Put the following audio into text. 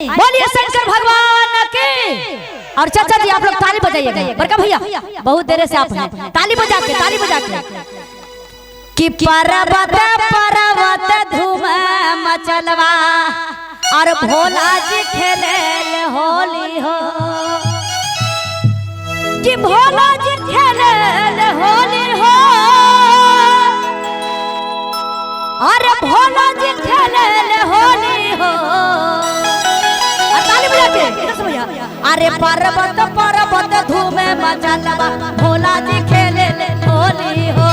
बोलिए शंकर भगवान के। और चाचा जी आप लोग ताली बजाइएगा। बड़का भैया बहुत देर से आप हैं, ताली बजा के, ताली बजा के। कि पर्वत पर्वत धूम मचलवा और भोला जी खेले होली हो। कि भोला जी खेले होली हो, अरे भोला जी खेले होली हो। और ताली बजा के, इधर से भैया। अरे पर्वत पर्वत धूम मचलवा भोला जी खेले होली हो।